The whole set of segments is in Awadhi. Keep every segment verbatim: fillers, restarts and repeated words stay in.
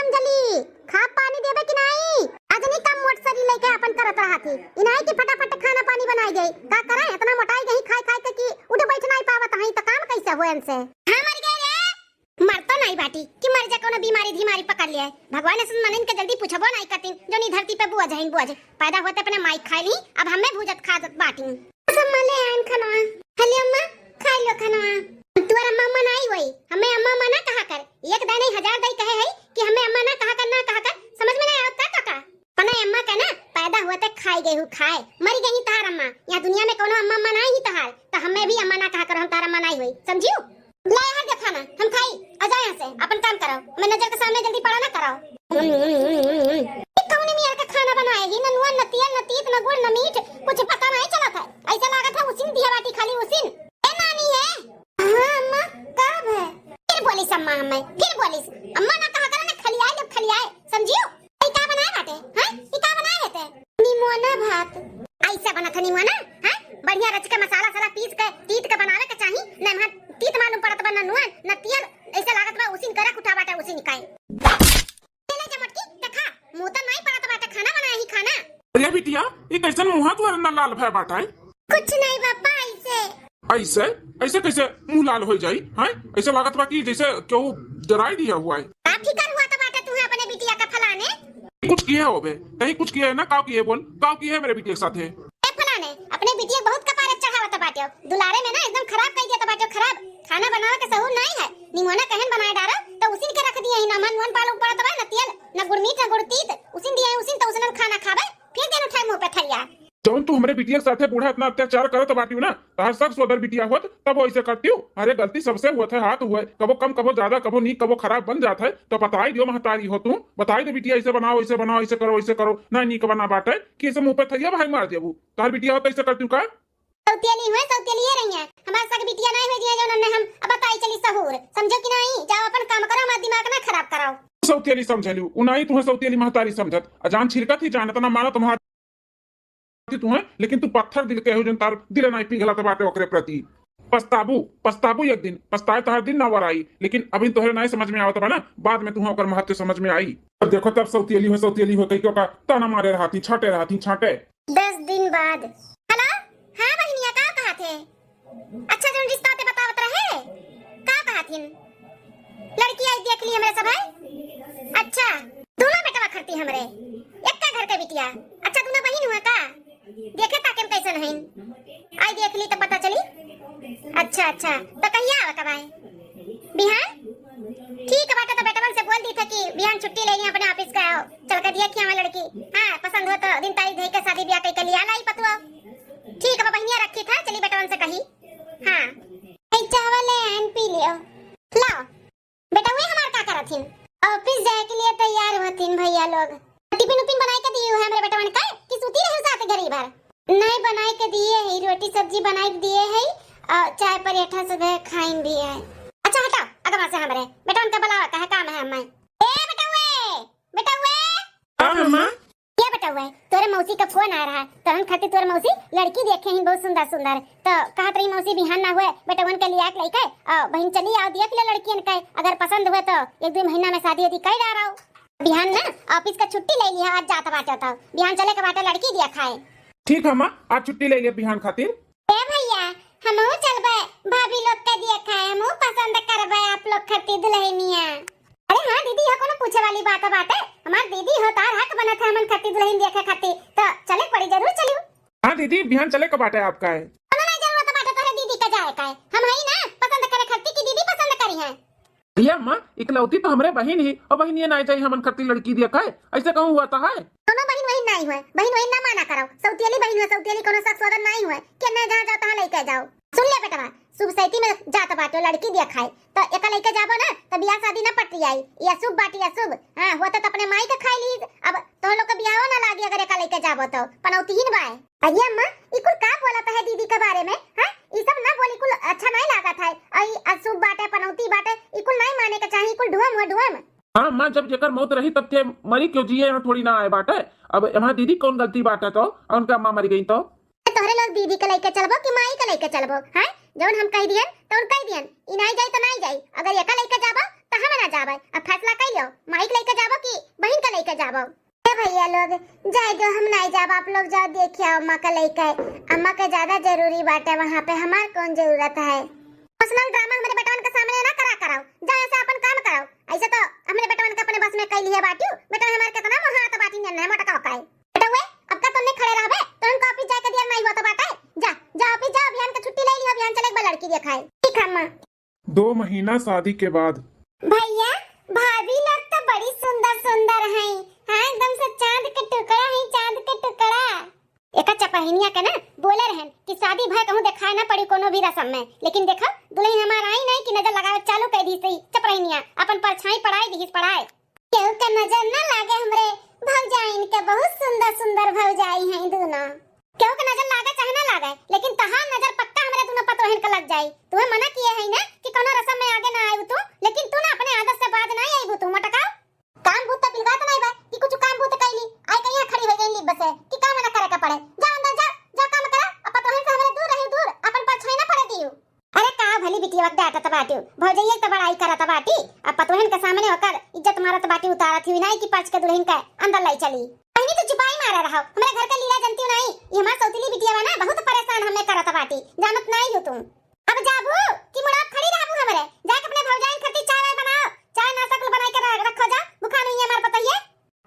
अंजलि, खा पानी देबे कि नाई? अजनी कम मोट सरी लइके आपन करत रहत ही। इनाई कि फटाफट खाना पानी बनाई जाई। का करे, इतना मोटाई गई खाई खाई के कि उठ बैठ नाई पावत हई, त काम कैसे होए इनसे? हाँ, मर गए रे। मर तो नाई बाटी कि मर जा, कोनो बीमारी धीमारी पकड़ लिया। भगवान ऐसन मनइन के जल्दी पूछबो नाई करतीन, जो नी धरती पे बोझ हइन बोझ। पैदा होते अपने माई खाई ली, अब हमें भूजत खात बाटी। सब मले आइन खनवा। हले अम्मा, खाई लो खनवा। तुअर अम्मा अम्मा नाई होई, हमें अम्मा अम्मा ना कहा कर। एक दाई नहीं हजार दाई कहे है कि हमें अम्मा ना कहा कर, ना कहा कर। समझ में ना आवत का काका? पना अम्मा के ना पैदा हुआ ते खाई गई हूँ खाए, मरी गई ही तहार अम्मा। यहाँ दुनिया में कोनो अम्मा अम्मा नाई ही तहार, तो हमें भी अम्मा ना कहा करो, हम तहार अम्मा नाई होई, समझियो? ले हर दे खाना, हम खाई, आ जाओ यहाँ से, अपन काम करो, हमें नजर के सामने जल्दी पड़ा ना करो। ये कौन मियाँ का खाना बनाए ही, न नून, न तेल, न तीत, न गुड़, न मीठ, कुछ पता नहीं चलत है। ऐसा लागत है उसिन दिया बाटी, खाली उसिन। ए नानी है। हाँ अम्मा, का है? फिर बोलिस अम्मा हमें, फिर बोलिस। अम्मा ना कहा करे ना खलियाए, जब खलियाए, समझियो? ई का बनाए बाटे? हैं? ई का बनाए है ते? निमोना भात। ऐसे बनत है निमोना? हैं? बढ़िया रच के मसाला साला पीस के, तीत के बनावे के चाही। न वहाँ तीत मालूम पड़त बा, न नून, न तेल। ऐसे लागत बा उसिन करे उठा बाटे, उसिन काए। ले ले जा मटकी, ते खा। मुँह तो नहीं पड़त बाटे, खाना बनाए ही खाना। अरे बिटिया, ई कैसन मुँह तोहर ना लाल भय बाटे? कुछ नहीं पापा, ऐसे। ऐसे? ऐसे कैसे मुँह लाल हो जाई? हैं? ऐसे लागत बा कि जैसे केहू जराई दिया हुआ है। का फिकर हुआ तो बाटे तुम्हें अपने बिटिया का फलाने? कुछ किए हो बे? कहीं कुछ किए है ना? काव किए बोल? काव किए है मेरे बिटिया के साथ है? ए फलाने, अपने बिटिया बहुत कपारे चढ़ावत बाटे। दुलारे में ना एकदम खराब कर दिया तो बाटे, खराब। खाना बनावे के सहूर नहीं है। निमोना कहन बनाए डारो तो उसिन के रख दिए ही ना, मन वन पालू पड़त बा, न तेल, न गुड़मीठ, न गुड़तीत। उसिन दिए, उसिन तो उसिन खाना खाबे, फिर दिन उठाए मुँह पे थरिया। जौन तू हमरे बिटिया के साथे बूढ़ा इतना अत्याचार करत बाटियो ना, तहार सब सोदर बिटिया होत तब वैसे करतियो। अरे गलती सबसे होत है, हाथ हुए, कबो कम, कबो ज्यादा, कबो नीक, कबो खराब बन जात है, तो बताई दियो महतारी हो तू, बताई दे बिटिया ऐसे बनाओ, ऐसे बनाओ, ऐसे करो, ऐसे करो, ना नीक बना बाटे कि ऐसे मुँह पे थरिया भाई मार देबू। तहार बिटिया होत ऐसे करतियो का? सौतेली हुए, सौतेलिए रही है, हमार सग बिटिया नहीं हुई दिया जौन ने हम अब बताई चली सहूर, समझो कि नहीं? जाओ अपन काम करो, हमार दिमाग ना खराब कराओ। सौतेली समझलियो, उ नहीं तुम्हें सौतेली महतारी समझत, अजान छिड़कत ही जानत ना मानत तुम्हार थी तुहें, लेकिन तू पत्थर दिल के हो, जौन तार दिल नाई पिघलत बाटे ओकरे प्रति। पछताबू, पछताबू एक दिन, पछताए तोहर दिन ना वराई, लेकिन अभी तोहरे नाई समझ में आवत बा ना, बाद में तुहें ओकर महत्व समझ में आई। अब देखो तब सौतियली हो, सौतियली हो कह के ओका ताना मारे रहती, छाटे रहती, छाटे। दस दिन बाद। हेलो, हाँ बहिनिया, का कहत है? अच्छा, जौन रिश्ता ते बतावत रहे, का कहथिन? लड़की आई देख ली हमरे सब है। अच्छा, दोनों बेटवा खरती हमरे, एक्का घर के बिटिया। अच्छा, दोनों बहिन हुआ का? देखे ताके में कैसन हईन, आई देख ली तो पता चली। अच्छा, अच्छा, तो कहिया आवे का बाय? बिहान? ठीक बाटे, तो बेटवन से बोल दी था कि बिहान छुट्टी ले ली अपने ऑफिस का, आओ, चल के दिया कि हमें लड़की, हाँ, पसंद हो तो दिन तारीख धई के शादी ब्याह कई के लिया लाई पतुआ। ठीक बा बहिनिया, रखी था, चली बेटवन से कही। हाँ। ए, चावल ले आन, पी लियो। लाओ। बेटवे हमार का करत हिन? ऑफिस जाए के लिए तैयार होतिन भैया लोग। टिफिन उफिन बनाई के दिए हुए हमरे बेटवन का कि सूती रहे साथ घरी भर? नहीं, बनाई के दिए है, रोटी सब्जी बनाई के दिए है और चाय पराठा सब है, खाइन भी है। अच्छा हटा, अगवा से हमरे बेटवन का बुलावा, कहे काम है हमें। ए बेटवे, बेटवे। हाँ अम्मा। क्या बेटवा, तोरे मौसी का फोन आ रहा, तोहन खातिर तोर मौसी लड़की देखे ही बहुत सुंदर सुंदर, तो कहत रही मौसी बिहान ना हुए बेटवन के लिया के लइके, आ, बहिन चली आओ देख ले लड़कियन के, अगर पसंद हुए तो एक दो महीना में शादी उदी कर डारो। बिहान ना ऑफिस का छुट्टी ले लिया, आज जात बाटे तो बिहान चले के बाटे लड़की दिया खाए। ठीक है माँ, आज छुट्टी ले लिया बिहान खातिर। ए भैया, हमहू चलबे भाभी लोग के दिया खाए, हमहू पसंद करबे आप लोग खातिर दुल्हनिया। अरे हाँ दीदी, यह कोनो पूछे वाली बात बाटे? हमार दीदी हो, तार हक बनत है हमन खातिर दुल्हन देखे खातिर, तो चले पड़ी, जरूर चलियो। हाँ दीदी, बिहान चले का बाटे आपका है। कोनो नहीं जरूरत बाटे तोहरे दीदी का जाए का है, हम हई ना पसंद करे खातिर कि दीदी पसंद करी है। भैया अम्मा, इकलौती तो हमरे बहिन ही, और बहिन ये नहीं चाहिए हमन खातिर लड़की दिया का है, ऐसे कहूँ हुआ था है? कोनो बहिन वहिन नहीं हुए, बहिन वहिन ना माना करो, सौतियली बहिन हुए, सौतियली कोनो शक सोदन नहीं हुए, के न जहाँ जाओ तहाँ लेके जाओ। सुन ले बेटवा, शुभ सैती में जात बाटे लड़की दिया खाए, तो एका लइके जाबो ना, तो बियाह शादी ना पटरी आई। ई अशुभ बाटी, अशुभ। हाँ, होता तो अपने माई के खाई ली। अब तोह लोग के बियाहो ना लागी अगर एका लइके जाबो तो। पनौती ही न बाय। अरे अम्मा, ई कुल का बोलत है दीदी के बारे में? हाँ, ई सब ना बोली, कुल अच्छा नहीं लागत है। और ई अशुभ बाटे, पनौती बाटे, ई कुल नहीं माने के चाहिए, ई कुल ढोम हुआ, ढोम। हाँ अम्मा, जब जेकर मौत रही तब के मरी, क्यों जिए यहाँ थोड़ी ना आए बाटे। अब हमार दीदी कौन गलती बाटे तो, और उनका अम्मा मरी गई तो? तोहरे लोग दीदी के लइके चलबो कि माई के लइके चलबो, हैं? जौन हम कह दियन तौन कह दियन, ई नाई जाई तो नाई जाई। अगर एका लइके जाबो तो हम ना जाबे। अब फैसला कइ लियो, माई के लइके जाबो कि बहिन के लइके जाबो। ए भैया लोग, जाए दो, हम नाई जाब, आप लोग जाओ, देखिए आओ अम्मा के लइके। अम्मा के ज्यादा जरूरी बाटे वहाँ पे, हमार कौन जरूरत है? इमोशनल ड्रामा हमरे बेटवन के सामने ना करा कराओ, जाओ ऐसे अपन काम कराओ। ऐसे तो हमरे बेटवन के अपने बस में कइ लिहे बाटियो, बेटवन हमार कितना मोहात बाटी, नियन है मोटका का है। बेटवे, अब का तोने खड़े रहबे? तोहन का ऑफिस जाए के दियर नाई होत बाटे? जा, जा ऑफिस जा, अभियान के छुट्टी ले लियो, अभियान चले एक बार लड़की देखाए। ठीक है अम्मा। दो महीना शादी के बाद। भैया, भाभी लोग तो बड़ी सुंदर सुंदर हैं। हाँ, एकदम से चांद के टुकड़ा हैं, चांद के टुकड़ा। एका चपरहिनिया के ना बोले रहन कि शादी भय कहूँ देखाए ना पड़ी कोनो भी रसम में, लेकिन देखो दुल्हन हमार आई नहीं कि नजर लगावे चालू कर दी सही चपरहिनिया, अपन परछाई पड़ाई दिहिस पड़ाए। केहू के नजर ना लागे हमरे भौजाइन के, बहुत सुंदर सुंदर भौजाई हैं दोनों। केहू के नजर लागे चाहे ना लागे, लेकिन तहार नजर पक्का हमरे दोनों पतोहन के लग जाई। तुम्हें मना किए है ना कि कोनो रसम में आगे ना आयु तू, लेकिन तू ना अपने आदत से बाज ना आयु तू, मटकाओ। काम बूत तो बिलगात नहीं बा कि कुछ काम बूत कैली, आए के यहाँ खड़ी हो गई लीप बसे कि काम ना करे के पड़े। जा अंदर जा, जा काम करा, अब पतोहन से हमरे दूर रही दूर, अपन परछाई ना पड़े दियो। अरे का भली बिटिया वक्त डांटत बाटियो, भौजैया त बड़ाई करत बाटी, अब पतोहन के सामने ओकर इज्जत मारत बाटी, उतारत हुई नाई कि परछ के दुल्हन के अंदर लाई चली। बहिनी तू चुपाई मारा रहो, हमरे घर के लीला जनती नाई, ये हमार सौतीली बिटिया बा ना, बहुत परेशान हमें करत बाटी, जानत नाई हो तुम। अब जाबू कि मुड़ा खड़ी रहबू हमरे, जाके अपने भौजाइन खातिर चाय वाय बनाओ, चाय नाश्ता कुल बनाई के रख-, रखो जा, भुखान हुई हमार पतोहिया।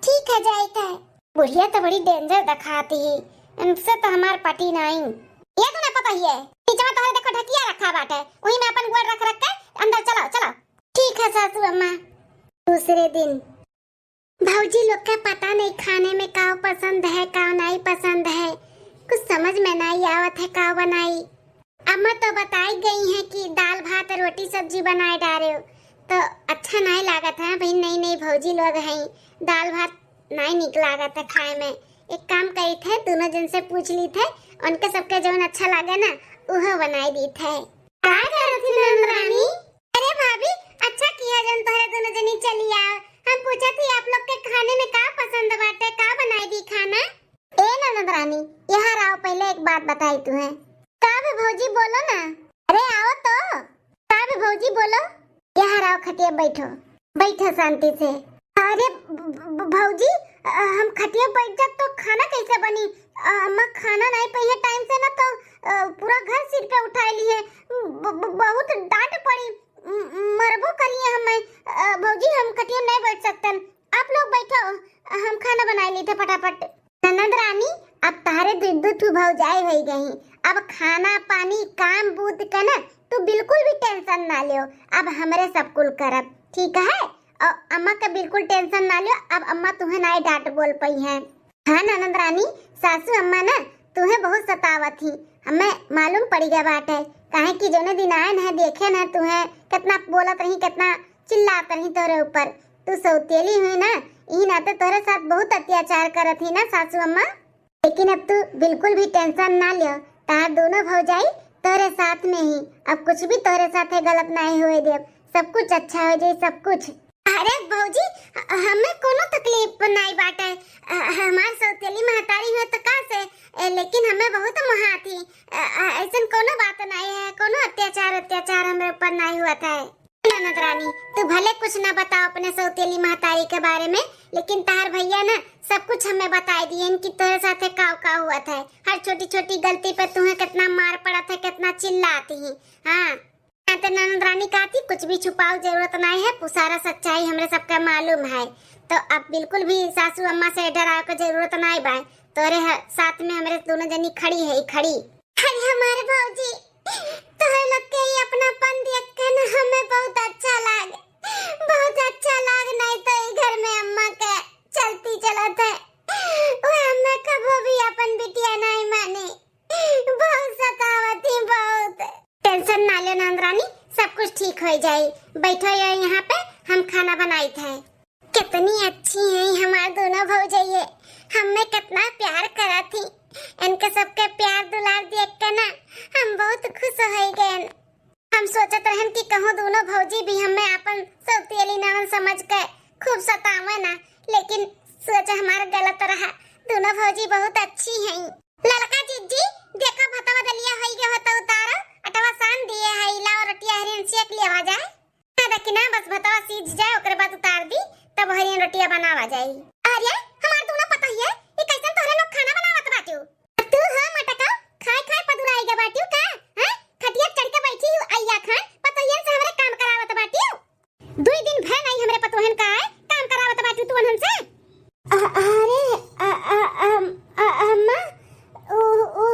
ठीक है, जाइत है। बुढ़िया तो बड़ी डेंजर दिखाती है, इनसे तो हमार पटी नहीं। ये तो ना पता ही है, नीचे में तोहरे देखो ढकिया रखा बाटे, वही में अपन गोड़ रख रख के अंदर चलो, चलो। ठीक है सासू अम्मा। दूसरे दिन। भौजी लोग के पता नहीं खाने में का पसंद है, का नहीं पसंद है, कुछ समझ में नहीं आवत है का बनाई। अम्मा तो बताई गई हैं कि दाल भात रोटी सब्जी बनाए डारे हो, तो अच्छा नहीं लागत है। भाई नई नई भौजी लोग हैं, दाल भात नहीं निक लागत है खाए में। एक काम करी थे, दोनों जन से पूछ ली थे, उनके सबके जौन अच्छा लागे ना, उहो बनाई दी थे। का करत ही ननद रानी? अरे भाभी, अच्छा किया जौन तोहरे दोनों जनी चली आओ। हम पूछा थी आप लोग के खाने में का पसंद बाटे, का बनाई दी खाना? ए ननद रानी, यहाँ आओ, पहले एक बात बताई तुम्हें। का बे भौजी, बोलो ना। अरे आओ तो। का बे भौजी, बोलो। यहाँ आओ, खटिया बैठो, बैठो शांति से। अरे भ-, भ-, भौजी, अ, हम खटिया बैठ जाब तो खाना कैसे बनी? अ, अम्मा खाना नहीं पइहे टाइम से ना तो, अ, पूरा घर सिर पे उठाए लिए। ब-, ब-, बहुत डांट पड़ी, म-, मरबो करिए हमें। अ, भौजी हम खटिया नहीं बैठ सकते, आप लोग बैठो, हम खाना बनाए ली थे फटाफट। ननद रानी, अब तहरे दुइ दु ठू भौजाई होइ गई, अब खाना पानी काम बूत के ना तू बिल्कुल भी टेंशन ना लियो, अब हमरे सब कुल करब, ठीक है? और अम्मा का बिल्कुल टेंशन ना लियो, अब अम्मा तुम्हें नाई डांट बोल पइहे। हाँ ननद रानी, सासू अम्मा ना तुम्हें बहुत सतावत ही, हमें मालूम पड़ी गया बाटे, काहे कि जौने दिन आए न देखे न तुम्हें कितना बोलत रही, कितना चिल्लात रही तोरे ऊपर। तू सौतेली हुई ना, ई नाते तोरे साथ बहुत अत्याचार करत ही ना सासू अम्मा। लेकिन अब तू बिल्कुल भी टेंशन ना लियो, तार दोनों भौजाई तोरे साथ में ही, अब कुछ भी तोरे साथे गलत नाई होए देब, सब कुछ अच्छा हो जाई, सब कुछ। अरे भौजी, ह-, हमें कोनो तकलीफ नाई बाटे, अ, हमार सौतेली महतारी हुए तो का से, ए, लेकिन हमें बहुत मोहात ही, अ, अ, ऐसन कोनो बात नाई है, कोनो अत्याचार, अत्याचार हमरे ऊपर नाई हुआ था। ननद रानी, तू भले कुछ ना बताओ अपने सौतेली महतारी के बारे में, लेकिन तार भैया ना सब कुछ हमें बताई दिए कि तोरे साथे का का हुआ था। हर छोटी छोटी गलती पे तुम्हें कितना मार पड़ा था, कितना चिल्लाती ही। हाँ, ना तो ननद रानी कहती कुछ भी छुपाओ जरूरत नहीं है, पु-, सारा सच्चाई हमरे सबका मालूम है। तो अब बिल्कुल भी सासू अम्मा से डराव के जरूरत नहीं बा। तोरे ह-, साथ में हमरे दोनों जनी खड़ी है, खड़ी। अरे हमारे भौजी, तोहरे लोग के ई अपनापन देख के ना हमें बहुत अच्छा लागे, बहुत अच्छा लाग। नहीं तो ई घर में अम्मा के चलती चलत है, वो अम्मा कबो भी अपन बिटिया नहीं माने, बहुत सतावत ही बहुत। टेंशन ना ले नंदरानी, सब कुछ ठीक हो जाई। बैठो ये यहाँ पे, हम खाना बनाई थे। कितनी अच्छी हैं हमार दोनों भौजइये, हमें कितना प्यार करत ही। इनके सबके प्यार दुलार देख के ना हम बहुत खुश हो गए। हम सोचत रहन कि कहूँ दोनों भौजी भी हमें आपन सौतेली ननद समझ के खूब सतावे ना, लेकिन सोच हमार गलत रहा। दोनों भौजी बहुत अच्छी हैं। ललका जिज्जी, देखो भतवा दलिया होई गयो हो तो उतारो, अटवा सान दिए है, इला और रोटिया हरियन सेक लिया जाए। ना दखिना, बस भतवा सीझ जाए, ओकरे बाद उतार दी, तब हरियन रोटिया बनावा जाई। अरे, हमार दूनो पतोहिया, ई कैसन तोहरे लोग खाना बनावत बाटियो? तू हो मोटका, खाए खाए पदुराई गे बाटियो का? हैं? खटिया चढ़ के बैठी हूँ अइया खान, पतोहियन से हमरे काम करावत बाटियो। दुई दिन भय नाई हमरे पतोहन का आए, काम करावत बाटियो तू उन्हन से। अ-, अरे, अ-, अ-, अम-, अ-, अम्मा, ओ, ओ।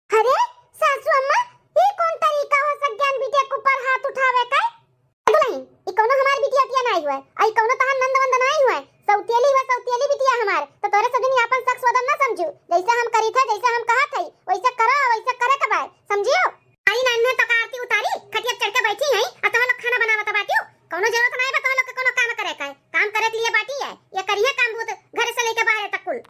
अरे सासू अम्मा, ई कौन तरीका हो सज्ञान बिटिया के ऊपर हाथ उठावे का? दुलही, ई कौनो हमार बिटिया उटिया नाई हुए, आ ई कौनो तहार नंद वंद नाई हुए, सौतेली हुए, सौतेली बिटिया हमार। तो तोरे सजनी आपन शक सोदन ना समझू, जैसे हम करी थे, जैसे हम कहा थे, वैसे करो, वैसे करे के बाय, समझियो? आई नान्हे तो का आरती उतारी, खटिया चढ़ के बैठी है, आ तोहर लोग खाना बनावत बाटियो, कौनो जरूरत नाई बा तोहर लोग के कौनो काम करे का, काम करे के लिए बाटी है, ये करिए काम बहुत घर से लेके बाहर तक कुल।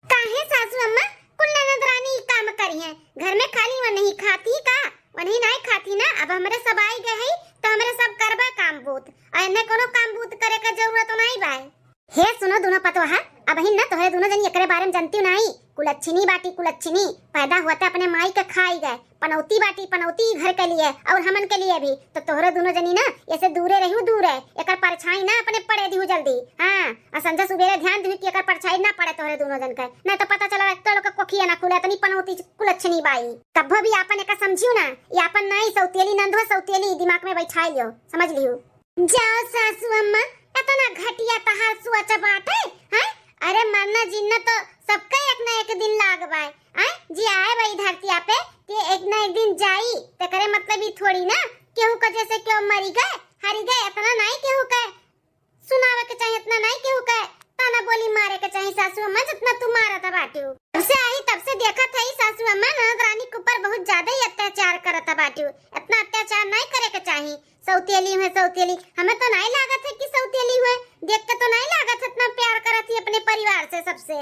काहे सासू अम्मा, कुल ननद रानी ई काम करिहें? घर में खाली वनही खाती का? वनही नाई खाती ना, अब हमरे सब आई गए हई, तो हमरे सब करबे काम बूत। और एने कोनो काम बूत करे के जरूरत नाई बाय। हे सुनो दुनो पतोहा, अबहिन ना तोहरे दुनो जनी एकरे बारे में जानती नाई। कुलच्छिनी बाटी कुलच्छिनी, पैदा होते अपने माई के खाई गए। पनौती बाटी, पनौती घर के लिए और हमन के लिए भी। तो तोहरे दुनो जनी ना, ऐसे दूरे रहियो, दूरे। एकर परछाई ना अपने पड़े दिहु जल्दी। हाँ, आ संझा सुबेरे ध्यान दिहु कि एकर परछाई ना पड़े तोहरे दुनो जन के। नहीं तो पता चला, एक तो लोग के कोखिया ना खुले, इतनी पनौती कुलच्छनी बाई। कब्बो भी आपन एका समझियो ना, ये आपन नाई सौतेली नंद हो, सौतेली दिमाग में बैठाई लियो, समझ लियो। जाओ सासू अम्मा, इतना घटिया तहार सोच बाटे, हैं? अरे मरना जीना तो सबका एक ना एक दिन लाग बाय। आय, जे आए बा ई धरतिया पे, ते एक ना एक दिन जाई। तेकरे मतलब ई थोड़ी ना केहू का जैसे केहू मरी गए, हरी गए, इतना नाई केहू के सुनावे के चाही, इतना नाई केहू के ताना बोली मारे के चाही सासू अम्मा, जितना तू मारत बाटियो। जब से आई तब से देखत है सासू अम्मा, ननद रानी के ऊपर बहुत ज्यादा ही अत्याचार करत बाटियो। इतना अत्याचार नाई करे के चाही। सौतेली हुए सौतेली, हमें तो नाई लागत है कि सौतेली हुए, देख के तो नाई लागत है इतना प्यार करत ही अपने परिवार से सबसे।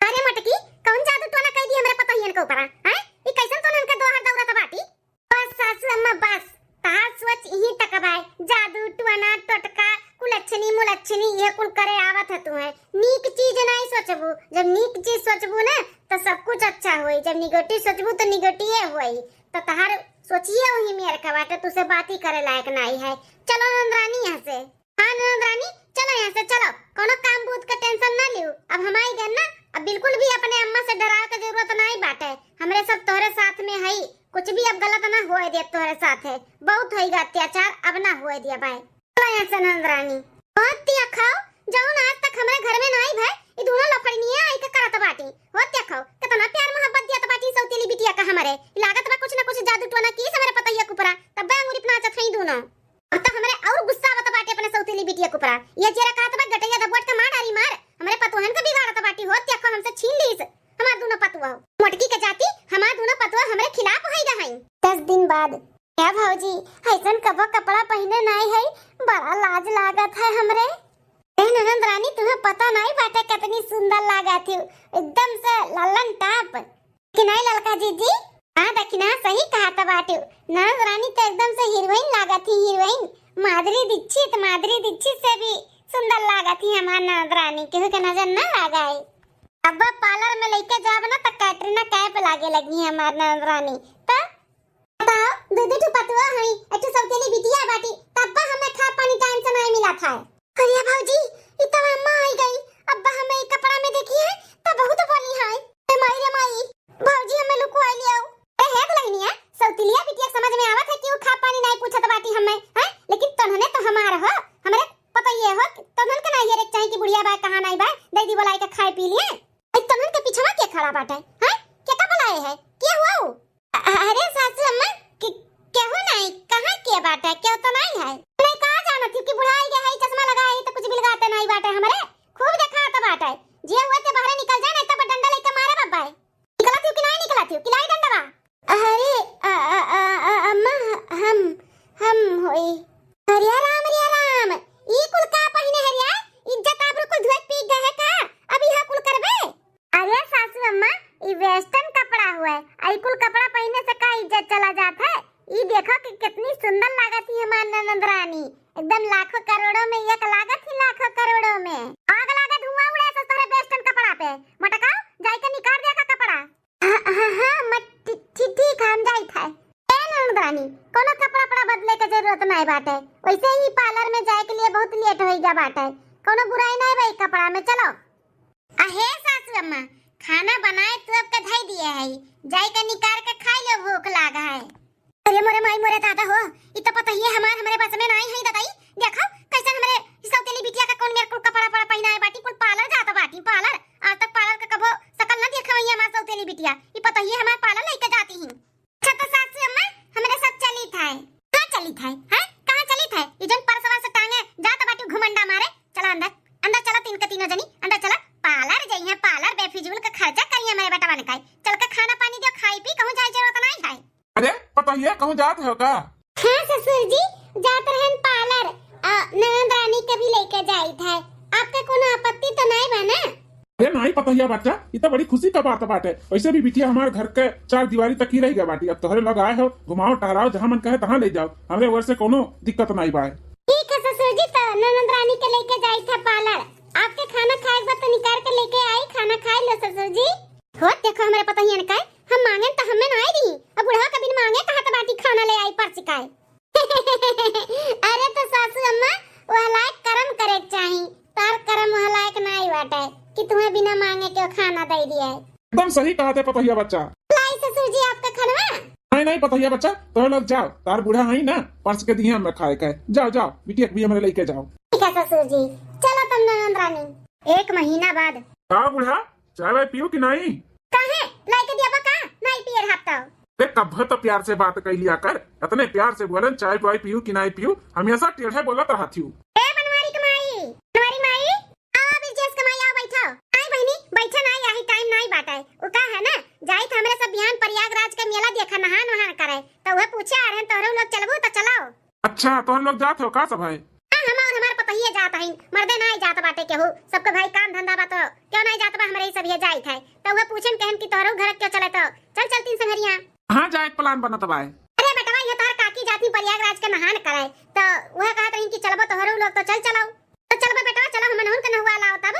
अरे मटकी, कौन जादू टोना कह दी हमरे पतोहियन के ऊपर, हैं? ई कैसन तोहन के दोहर दौरत बाटी? बस सासू अम्मा बस, तहार सोच इही तक बाय। जादू टोना टोटका कुलच्छनी मुलच्छनी ये कुल करे आवत है तुम्हें। नीक चीज नाई सोचबू, जब नीक चीज सोचबू ना तो सब कुछ अच्छा होई, जब निगेटिव सोचबू तो निगेटिव होई। तो तहार सोचिए वही मेर का बाटे, तुसे बात ही करे लायक नाई है। चलो नंदरानी यहाँ से। हाँ ननद रानी, चलो यहाँ से चलो, कोनो काम बूत का टेंशन ना लियो। अब हम आई गए ना, अब बिल्कुल भी अपने अम्मा से डरावे के जरूरत नाई बाटे। हमरे सब तोहरे साथ में हई, कुछ भी अब गलत ना होए दिया तोहरे साथ है। बहुत होई गा अत्याचार, अब ना होए दिया बाय। चलो यहाँ से ननद रानी। होत दिया खाओ, जौन आज तक हमरे घर में नाई भय, ई दोनों लफड़निया आई के करत बाटी। होत दिया खाओ, कितना प्यार मोहब्बत दिया बाटी सौतेली बिटिया का हमरे। लागत बा कुछ ना कुछ जादू टोना की हमरे पतोहिया के ऊपरा, तब अंगुरी पे नाचत हई दोनों। अब तो हमरे और गुस्सा आवत बाटे अपने सौतीली बिटिया के ऊपरा। ये जेरा कहत बा गटैया दबोट के मार डारी मार, हमरे पतोहन के बिगाड़त बाटी। होत देखो हमसे छीन लीस हमार दोनों पतोह। मोटकी के जाति हमार दोनों पतोह हमरे खिलाफ होई गए हैं। दस दिन बाद। क्या भौजी, ऐसन कबो कपड़ा पहने नाई है, बड़ा लाज लागत है हमरे। ए ननद रानी, तुम्हें पता नाई बाटे कितनी सुंदर लागत हो, एकदम से लल्लन टाप। कि नाई ललका जीजी? हाँ दखिना, सही कहा त बाटू। ननद रानी तो एकदम से हीरोइन लागत ही, हीरोइन। माधुरी दीक्षित, माधुरी दीक्षित से भी सुंदर लागत ही हमार ननद रानी, केहू के नजर ना लगाए। अब पार्लर में लेके जाब ना त कैटरीना कैफ लागे लगी हमार ननद रानी। त बताओ, दू दू ठो पतुआ हई, एक ठो सौतेली बिटिया बाटी, तब हमें खा पानी टाइम से नाई मिला था। अरे भौजी, ई तो अम्मा आई गई। अब्बा हमें ई कपड़ा में देखी है, तो बहुत बोली है। ए माई रे माई, भौजी हमें लुकवाई लियो। ए हे दुल्हनिया, सौतिलिया बिटिया के समझ में आवत है कि वो खा पानी नाई पूछत बाटी हमें, हैं? लेकिन तन्हने तो हमार हो, हमरे पतोहिए हो, तन्हन के नाई ये रे चाही कि बुढ़िया बा कहाँ नाई बा, दे दी बोलाई के खाए पी लिए। ए तन्हन के पिछवा के खड़ा बाटे, हैं? के का बुलाए है? के हुआ वो? अ-, अरे सासू अम्मा, के-, केहू नाई, कहाँ के बाटे? केहू तो नाई है। मैं कहाँ जानत हूँ कि बुढ़ाई गए है, चश्मा लगाए है, तो कुछ बिलगाते नाई बाटे हमरे। खूब देखात बाटे। जे हुए ते बाहरे निकल जाए, नहीं तो डंडा लेके मारे बब्बा है। निकलत हूँ कि नाई निकलत हूँ? कि लाई डंडवा? अरे, अ, अ, अ, अ, अम्मा, हम, हम होई। अरे राम, रे राम, ई कुल का पहिने है रे? इज्जत आबरू कुल धोए पी गए है का? अब यह कुल करबे? अरे सासू अम्मा, ई वेस्टर्न कपड़ा हुए, ई कुल कपड़ा पहिने से का इज्जत चला जात है? ई देखो कि कितनी सुंदर लागत ही हमार ननद रानी, एकदम लाखों होइगा बाटे, कौनो बुराई नहीं भाई कपड़ा में। चलो। अहे सासू अम्मा, खाना बनाए तू अब के धई दिए है, जाई के निकाल के खाई लो, भूख लागा है। अरे मोरे माई मोरे दादा हो, ई तो पतोहिए हमार हमरे बस में नाई है दादाई। देखो कैसन हमरे सौतेली बिटिया का कौन मेर कुल कपड़ा पड़ा पहिनाए बाटी, कुल पार्लर जात बाटी, पार्लर। आज तक पार्लर का कबो शकल न देखे हुई हमार सौतेली बिटिया, ई पतोहिए हमार पार्लर लेके जाती ही। अच्छा तो सासू अम्मा, हमरे सब चली था, कहाँ चली था, हैं? कहाँ चली था? ई जौन परसवा से टांगे जात बाटी घुमंडा मारे, चला अंदर, अंदर चला, तीन के तीनों जनी अंदर चला। पार्लर जइहे, पार्लर बेफिजूल का खर्चा करिए मेरे बेटवन का, चल के खाना पानी दियो, खाई पी, कहूँ जाए जरूरत नहीं है। अरे पतोहिया, कहूँ जात हो का? हाँ ससुर जी, जात रहन पार्लर, आ, ननद रानी के भी लेके जाई था, आपका कोनो आपत्ति तो नहीं बा ना? अरे नहीं पतोहिया बच्चा, ई तो बड़ी खुशी का बात बाटे। वैसे भी बिटिया हमार घर के चार दीवारी तक ही रह गया बाटी। अब तोहरे लोग आए हो, घुमाओ टहराओ, जहाँ मन कहे तहाँ ले जाओ, हमरे ओर से कोनो दिक्कत नहीं बा। ठीक है ससुर जी, तो ननद रानी के लेके जाई था पार्लर, आपके खाना खाए के बाद तो निकाल के लेके आई, खाना खाए लो ससुर जी। हो देखो हमरे पतोहियन का, हम मांगेन तो हमें ना आई दी, अब बुढ़वा के बिन मांगे कहा तो बाटी खाना ले आई परस का। अरे तो सासू अम्मा, वह लायक करम करे के चाही, तार करम वह लायक नाई बाटे कि तुम्हें बिना मांगे के खाना दे दिया है। एकदम सही कहा थे पतोहिया बच्चा। लाई ससुर जी आपका खनवा। नहीं नहीं पतोहिया बच्चा, तो लोग जाओ, तार बूढ़ा है ना, परस के दिए हमें खाए के। जाओ जाओ, बिटिया के भी हमें लेके जाओ। ठीक है ससुर जी, चलो तुम ननद रानी। एक महीना बाद। का बूढ़ा, चाय वाय पीऊ कि नहीं? काहे? लाइके दिया बा का? नहीं पिए रहब तो। देख, कब्बे तो प्यार से बात कइ लिया कर, इतने प्यार से बोलन, चाय वाय पीऊ कि नहीं पीऊ, हमेशा टेढ़े बोलत रहत हूँ। ए बनवारी के माई, बनवारी माई, आओ बिरजेश के माई, आओ बैठो। आई बहिनी, बैठे ना, यही टाइम नहीं बाटे। उ का है ना, जाइत हमरे सब बिहान प्रयागराज के मेला देखा, नहान वहान करे, तो वह पूछे आ रहे, तोहरे लोग चलबू तो चलाओ। अच्छा, तोहरे लोग जात हो का सब है? हाँ, हम और हमार पतोहिए जात हईन, मर्दे नाई जात बाटे केहू। सबके भाई काम धंधा बा तो क्यों नाई जात बा, हमरे ही सब ये जाइत है। तो उहे पूछन कहन कि तोहरो घर क्यों चले तो चल चलतीन संघरिया। कहाँ जाए के प्लान बनत बा? अरे बेटवा, ये तोहर काकी जाती प्रयागराज के नहान करे, तो उहे कहत रही कि चलबो तोहरो लोग तो चल चलाओ। तो चलबो बेटवा, चलो हमनहुन के नहुआ लाओ तब।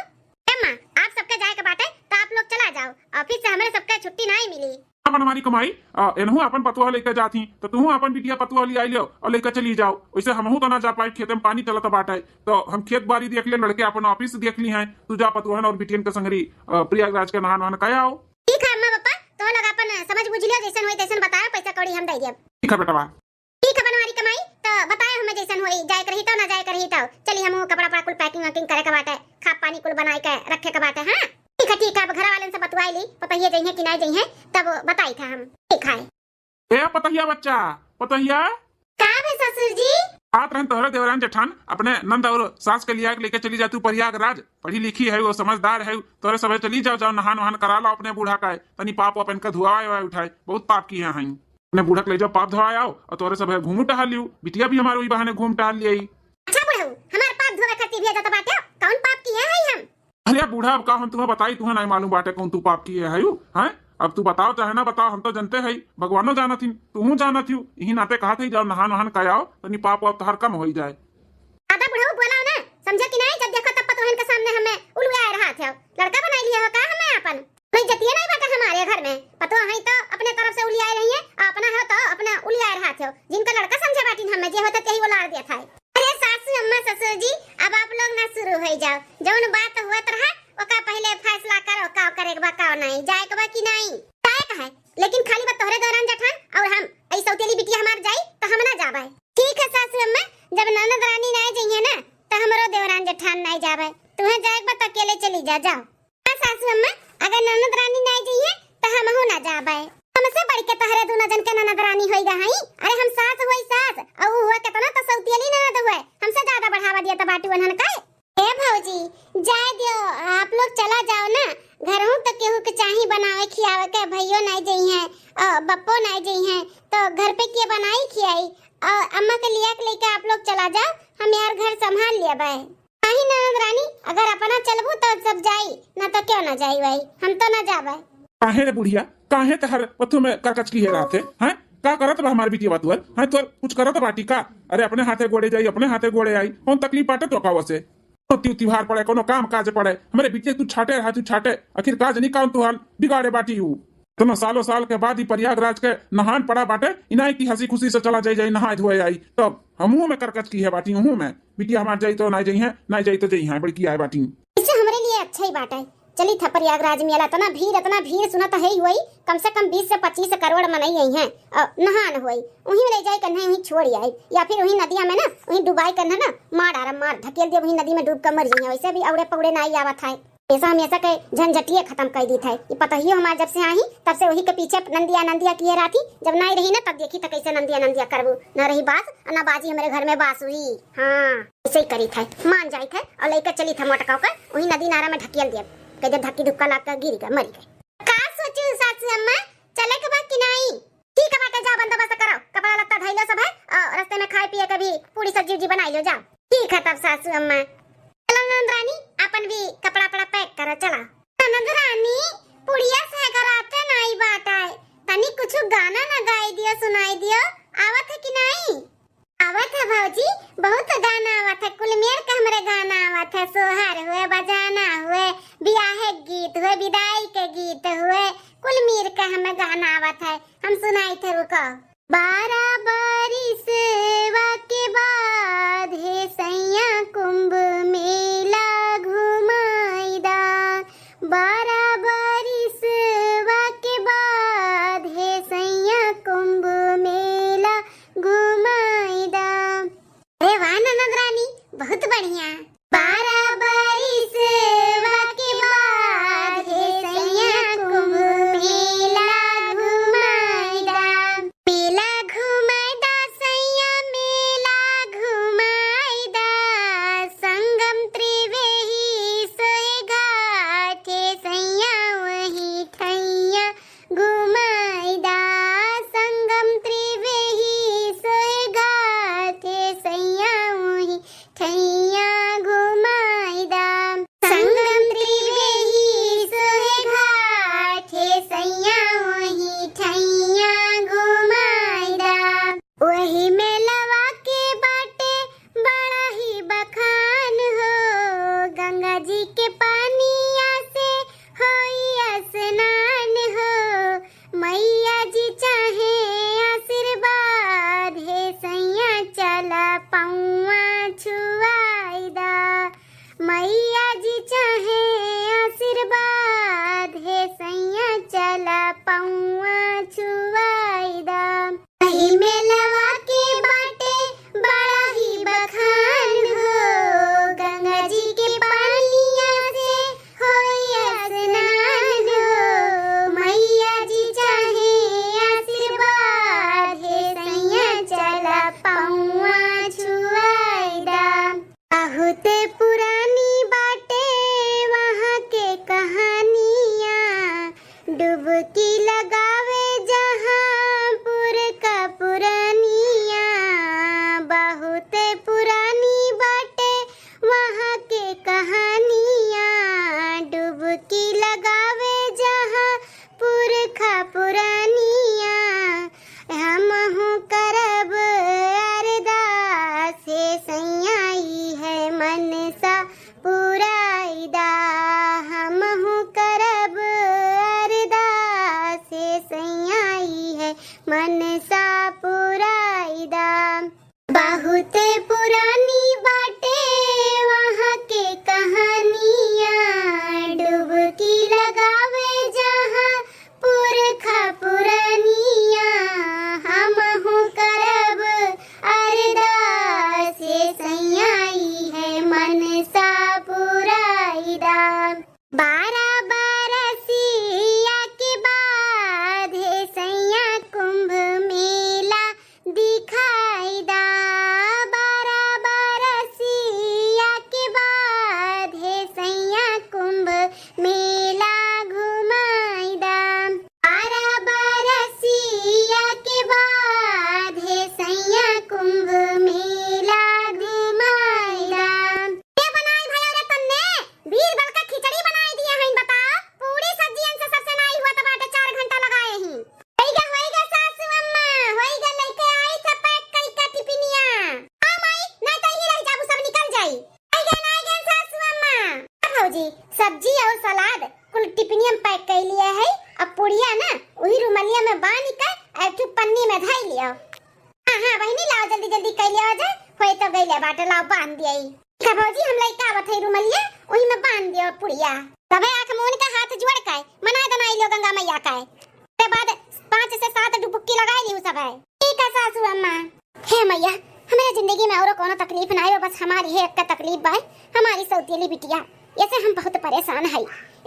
ए माँ, आप सबके जाए के बाटे तो आप लोग चला जाओ, ऑफिस से हमरे सबके छुट्टी नाई मिली। अपन हमारी कमाई, आ, एनहू अपन पतुआ लेके जात ही, तो तुहू अपन बिटिया पतुआ ले आई लियो और लेके चली जाओ। वैसे हमहू तो ना जा पाई, खेते में पानी चलत बाटे, तो हम खेत बाड़ी देख ले, लड़के अपन ऑफिस देख ली हैं। तू जा पतुआ और बिटियन के संगरी, आ, प्रयागराज के नहान वहान कह आओ। ठीक है अम्मा पापा, तो लोग अपन समझ बुझ लियो, जैसन होई तैसन बताओ, पैसा कौड़ी हम दे देब। ठीक है बेटवा। ठीक है बनवारी कमाई, तो बताए हमें जैसन होई, जाए के रही तो ना जाए के रही तो। चली हमहू कपड़ा उपड़ा कुल पैकिंग वैकिंग करे के बाटे, खा पानी कुल बनाए के रखे के बाटे। हाँ ठीक है, ठीक है, अब घर वालन से बतवाई ली, पतोहिए जइहे कि नहीं जइहे, तब बताई था हम। ठीक है। ए पतोहिया बच्चा, पतोहिया। का बे ससुर जी? आत रहन तोहरे देवरान जेठान अपने नंद और सास के लिया के लेके चली जातू प्रयागराज। पढ़ी लिखी है वो, समझदार है, तोहरे सब चली जाओ, जाओ नहान वहान करा लो अपने बूढ़ा का, तनी पाप वाप इनका धुआए वाए उठाए, बहुत पाप किए हैं। अपने बूढ़ा के ले जाओ, पाप धोआ आओ, और तोरे सब घूमू टहल लियो। बिटिया भी हमारे वही बहाने घूम टहल लियाई। अच्छा बुढ़ऊ, हमार पाप धोवे खातिर भेजत बाटे, कौन पाप किए हई हम? अरे बूढ़ा, अब का हम तुम्हें बताई, तुम्हें नहीं मालूम बाटे कौन तू पाप किए हई, हैं? अब तू बताओ चाहे ना बताओ, हम तो जानते हई, भगवानो जानत ही, तूहू जानत ही। यही नाते कहत हई, जाओ नहान वहान कर आओ, तनी पाप वाप तोहार कम होई जाए। दादा बुढ़ऊ बोलाओ ना, समझो कि नहीं, जब देखो तब पतोहन के सामने हमें उलुआए रहत हो, लड़का बनाई लिए हो का हमें अपन? कोई इज्जतिये नहीं बाटे हमारे घर में। पतोह हई तो अपने तरफ से उलियाए रही है, अपना हो तो अपना उलियाए रहत हो। जिनका लड़का समझे बाटिन हमें, जे होता तेही उलार दिया था। अरे सासू अम्मा ससुर जी, अब आप लोग ना शुरू हो जाओ। जौन बात होत रहा, ओका पहले फैसला करो, का करे के बा, का नहीं, जाए के बा कि नहीं? जाए का है, लेकिन खाली बा तोहरे दौरान जेठान और हम। ऐ सौतेली बिटिया हमार जाई तो हम ना जाबे। ठीक है सासू अम्मा, जब ननद रानी ना जइहे ना, तो हमरो देवरान जेठान ना जाबे। तुम्हें जाए के बा तो अकेले चली जा, जाओ। हाँ सासू अम्मा, अगर ननद रानी ना जइहे, तो हमहू ना जाबे। हमसे बढ़ के तोहरे दोनों जन के ननद रानी होइगा हई। अरे हम सास हुई सास, और वो हुआ कितना तो सौतियली ननद हुए, हमसे ज्यादा बढ़ावा दिया तो बाटू उन्हन का। ए भौजी, जाए दियो, आप लोग चला जाओ ना, घरहू तो केहू के चाही बनावे खियावे के, भैयो ना जइहे और बप्पो ना जइहे, तो घर पे के बनाई खियाई? और अम्मा के लिया के लेके आप लोग चला जाओ, हम यार घर संभाल लेबे। नहीं ननद रानी, अगर अपना चलबू तो सब जाई, ना तो क्यों ना जाई भाई, हम तो ना जाबे। काहे रे बुढ़िया, काहे तहर पथु में करकच किहे रहत है, हैं? का करत बा हमार बिटिया बतुअर, हैं? तोर कुछ करत बाटी का? अरे अपने हाथे गोड़े जाई, अपने हाथे गोड़े आई, कौन तकलीफ बाटे तो का वसे? कोनो ती-, तिहार पड़े, कोनो काम काज पड़े, हमरे बिटिया तू छाटे रहा, तू छाटे, आखिर का जनी काम तुहार बिगाड़े बाटी हूँ। इतना सालों साल के बाद ही प्रयागराज के नहान पड़ा बाटे, इनाई की हँसी खुशी से चला जाई, जाई नहाए धोए आई। तब हमहू में करकच की है बाटी, उहू में बिटिया हमार जाई तो नाई जाई है, नाई जाई तो जाई है, बड़की आए बाटी। इससे हमरे लिए अच्छा ही बाटे। चली था प्रयागराज मेला, इतना भीड़, इतना भीड़ सुनत है ही होई, कम से कम बीस से पच्चीस करोड़ मनई आई हैं, अ, नहान होई, उहीं में ले जाए कन्हे उहीं छोड़ आई, या फिर उहीं नदिया में ना, उहीं डुबाई कन्हे ना, मार डारम, मार ढकेल दियो, उहीं नदी में डूब कर मर जाइए। वैसे भी अवड़े पौड़े नाई आवत है, ऐसा हमेशा के झंझटिए खत्म कर दी था। ये पतहियो हमार जब से आई, तब से वही के पीछे नंदिया नंदिया किए रहती, जब नाई रही ना, तब देखी तो कैसे नंदिया नंदिया करबू, ना रही बास और ना बाजी हमरे घर में बांसुरी। हाँ। ऐसे ही करी था, मान जाई था और लइका चली था मोटका का, वही नदी नारा में ढकियल दिया, कह दे धक्की धुक्का लाग कर गिर गया, मर गए। का सोचू सासू अम्मा, चले के बा कि नाई? ठीक है बाटे, जा बंदोबस्त करो, कपड़ा लत्ता धइलो सब है और रास्ते में खाए पिए के भी पूरी सब्जी उब्जी बनाई लो, जाओ। ठीक है तब सासू अम्मा। चलो ननद रानी, अपन भी कपड़ा पड़ा पैक करो, चला। ननद रानी, पुड़िया से कराते नाई बाटे, तनी कुछ गाना ना गाई दियो, सुनाई दियो, आवत है कि नाई? आवत है भौजी, बहुत गाना आवत है, कुल मेर के हमरे गाना आवत है, सोहर हुए, बजाना हुए, बियाहे के गीत हुए, विदाई के गीत हुए, कुल मेर के हमें गाना आवत है, हम सुनाई थे, रुको। बारह बरिसवा के बाद हे सैया कुंभ मेला घुमाई दा, बारह बरिसवा के बाद हे सैया कुंभ मेला घुमाई दा। अरे वाह ननद रानी, बहुत बढ़िया। बारह बरिसवा के बाद हे सैया कुंभ मेला घुमाई दा। मेला घुमाई दा सैया, मेला घुमाई दा। संगम त्रिवेही सोहे घाट हे सैया, वही ठैया घुमाई दा। संगम त्रिवेही सोहे घाट हे सैया, वही ठैया घुमाई दा। संगम त्रिवेही सोहे घाट हे सैया, वही ठैया घुमाई दा। वही मेलवा के बाटे बड़ा ही बखान हो, गंगा जी के पानिया से होई स्नान हो। मैया जी चाहे आशीर्वाद, हे सैया चला पौआ छुआई दा। मैया जी चाहे आशीर्वाद, हे सैया चला पौआ छुआई दा। एही मेलवा के बाटे बड़ा ही बखान हो, गंगा जी के पानिया से होई स्नान हो। मैया जी चाहे आशीर्वाद, हे सैया चला पौआ छुआई दा। बहुते पुरानी बाटे वहाँ के कहानिया, डुबकी लगावे जहाँ पुरखा पुरानिया। बहुते पुरानी बाटे वहाँ के कहानिया, डुबकी लगावे जहाँ पुरखा पुरानिया। हमहू करब अरदास, हे सैया इहे मनसा पुराई दा। हमहू करब अरदास, हे सैया इहे मनसा पुराई दा। बहुते पुरानी बाटे वहाँ के कहानिया, डुबकी लगावे जहाँ पुरखा पुरानिया। हमहू करब अरदास, हे सैया इहे मनसा पुराई दा। बारह बरसिया के बाद हे सैया कुंभ मेला दिखाई दा। बारह बरसिया के बाद हे सैया कुंभ मेला घुमाई दा। बारह बरसिया के बाद हे सैया कुंभ मेला घुमाई दा। के बनाई भैया रे तन्ने? बीर बल का खिचड़ी बनाई दिए हईन, बताओ। पूरी सब्जियन से सबसे नाई हुआ तो बाटे, चार घंटा लगाए ही। होइगा, होइगा सासू अम्मा, होइगा, लइके आई था पैक कई का टिफिनिया। हाँ माई, ना तो यही रह जाबू, सब निकल जाई। आइगा, ना आइगा सासू अम्मा। हाँ भौजी, सब्जी और सलाद कुल टिफिनिया में पैक कर लिया है। अब पुड़िया ना उही रुमलिया में बांध के एक ठो पन्नी में धई लियो। हाँ, हाँ, बहिनी, लाओ, जल्दी, जल्दी कइ लियो जाए, होई तो गइले बाटे, लाओ, बांध दिया ई। ठीक है भौजी, हम लइका आवत है रुमलिया, उही में बांध दियो पुड़िया। तबे आँख मून के हाथ जोड़ के मनाए दनाई लियो गंगा मैया के। ते बाद पाँच से सात डुबुक्की लगाई लियो सब है। ठीक है सासू अम्मा। हे मैया, हमारे जिंदगी में औरो कोनो तकलीफ ना आयो, बस हमारी है एक तकलीफ बा, हमारी सौतेली बिटिया। ऐसे हम बहुत परेशान है।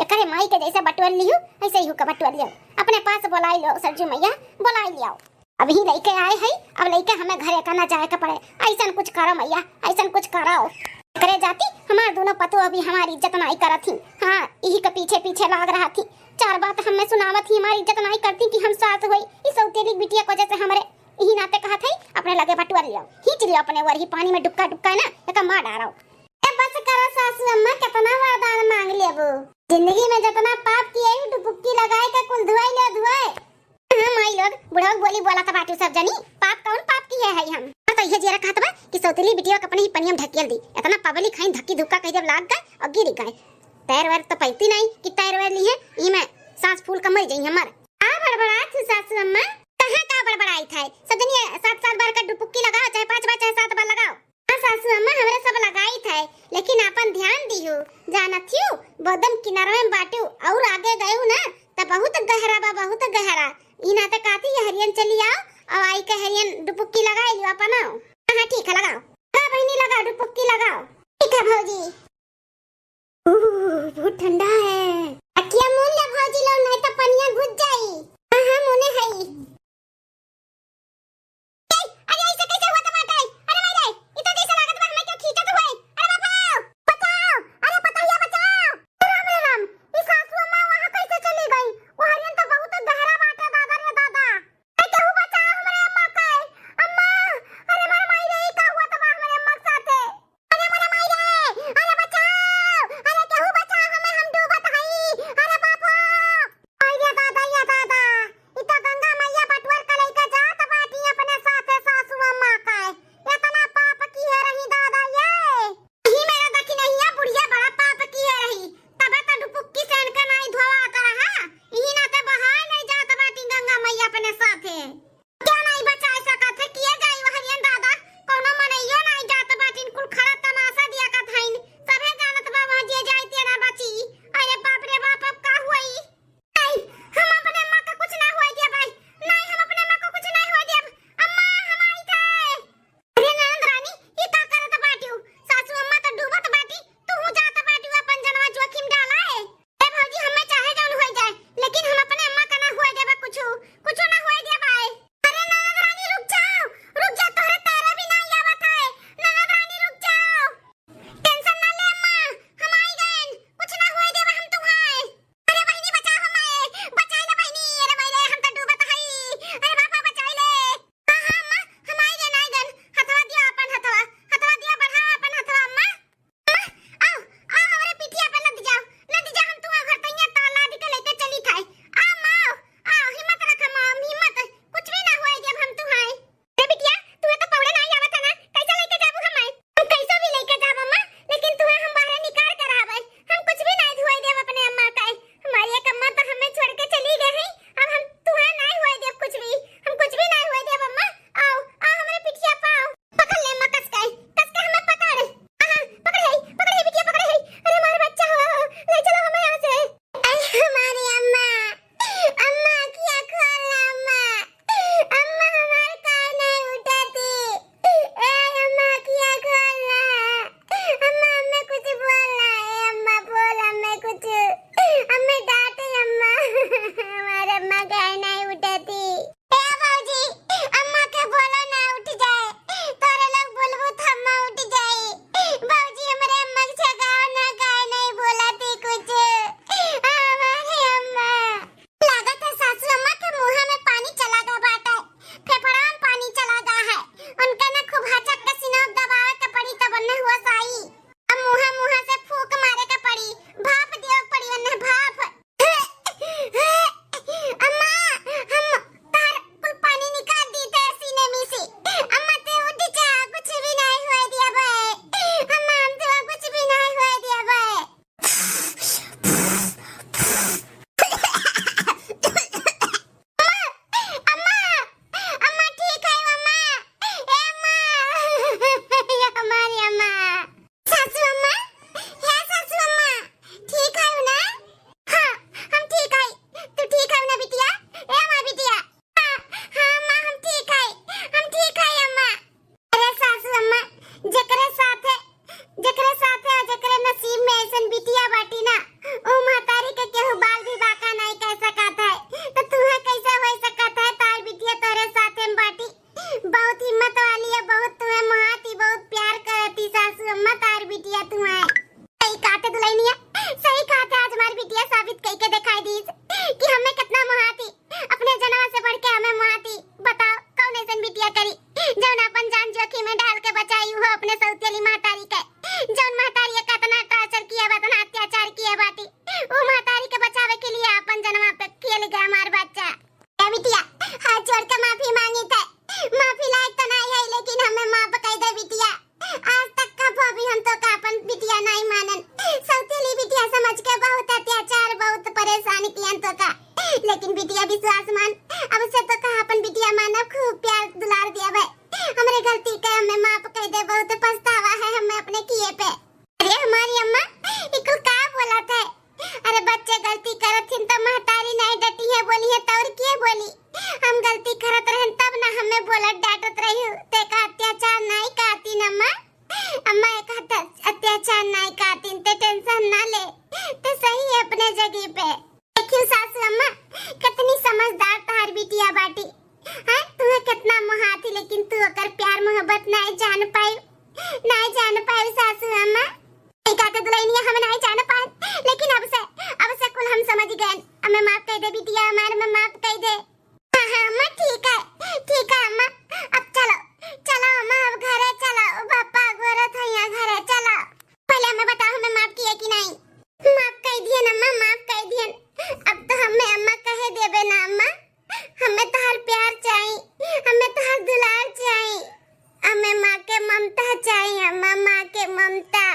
एकरे माई के जैसे बटोर लियो, ऐसे ही का बटोर लियो। अपने पास बोलाई लियो सरजू मैया, बोलाई लियो। अभी लइके आए है, अब लइके हमें घरे का ना जाए के पड़े। ऐसन कुछ करो मैया, ऐसन कुछ करो। करे जाती हमार दोनों पतोह अभी हमारी इज्जत नाई करत ही। हाँ, इही के पीछे पीछे लाग रहा थी। चार बात हमें सुनावत ही, हमारी इज्जत नाई करती कि हम सास होई। ई सौतेली बिटिया को जैसे हमरे इही नाते कहत है, अपने लगे बटुआ लियो, खींच लियो अपने ओर ही पानी में डुबका डुबका ना, एका मार डारो। ए बस करो सासू अम्मा, कितना वरदान मांग लेबू। जिंदगी में जितना पाप किए ही डुबुक्की लगाए के कुल धुआई ले धुआए। हाँ माई लोग, बुढ़ऊ बोली बोला त बाटू सब जनी, पाप कौन पाप किए है हम? हाँ तो इहे जियरा कहत बा कि सौतेली बिटिया के अपने ही पनिया में ढकेल दी। इतना पब्लिक है, धक्की धुक्का कह जब लाग गए और गिर गए। तैर वैर तो पैती नहीं कि तैर वैर ली है, ई में सांस फूल के मर जाई हमर। आ बड़बड़ात हूँ सासू अम्मा। कहाँ का बड़बड़ाई था? सब जनी सात सात बार का डुबुक्की लगाओ, चाहे पाँच बार, चाहे सात बार लगाओ। हाँ सासू अम्मा, हमरे सब लगाई था, लेकिन आपन ध्यान दिहू, जानत हियू, बोदम किनारवे में बाटू और आगे गयू ना त बहुत गहरा बा, बहुत गहरा। ई नाते कहती ये हरियन चली आओ और आई के हरियन डुबुक्की लगाई लियो अपन आओ। हाँ, हाँ, ठीक है, लगाओ। हाँ बहिनी, लगाओ, डुबुक्की लगाओ। ठीक है भौजी। ओह, बहुत ठंडा है। अखिया मून ले भौजी लो, नहीं तो पनिया घुस जाई। हाँ, हाँ, मूने हई। ए, अरे ऐसे कैसे हुआ टमाटर? अरे माई रे, ई तो जैसे लागत बा हमें क्यों खींचत हुए। अरे बाबा, बचाओ, अरे पतोहिया बचाओ। अरे राम रे राम, ई सासू अम्मा वहाँ कैसे चली गई? वो हरियन तो बहुत गहरा बाटे दादा रे दादा। अरे केहू बचाओ हमरे अम्मा के। अम्मा, अरे मारे माई रे, ई का हुआ तबा हमरे अम्मा के साथे? अरे मोरे नाई कातिन, ते tension ना ले, ते सही है अपने जगह पे। देखियो सासू अम्मा, कितनी समझदार तहार बिटिया बाटी। हैं, तुम्हें कितना मोहाती, लेकिन तू ओकर प्यार मोहब्बत नाई जान पाई, नाई जान पाई सासू अम्मा। नाई काते दुल्हनिया हम नाई जान पाए, लेकिन अब से, अब से कुल हम समझ गए। हमें माफ कर दे बिटिया, हमारे में माफ कर दे। हाँ, हाँ, अम्मा, ठीक है, ठीक है, अम्मा। अब चलो, चलो, अम्मा, अब घरे चलो, पापा गोरत है यहाँ, घरे चलो। पहले हमें बताओ, हमें माफ किया कि नहीं? माफ कर दियन, अम्मा, माफ कर दियन। अब तो हमें अम्मा कहे देबे ना, अम्मा। हमें तोहार प्यार चाही, हमें तोहार दुलार चाही, हमें माँ के ममता चाही, अम्मा, माँ के ममता।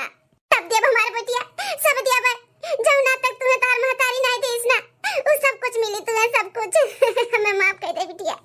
सब देब हमार बिटिया, सब देब। जौना तक तुम्हें तोहार महतारी नाई देस ना, उ सब कुछ मिली तुम्हें, सब कुछ। हमें माफ कर दे बिटिया।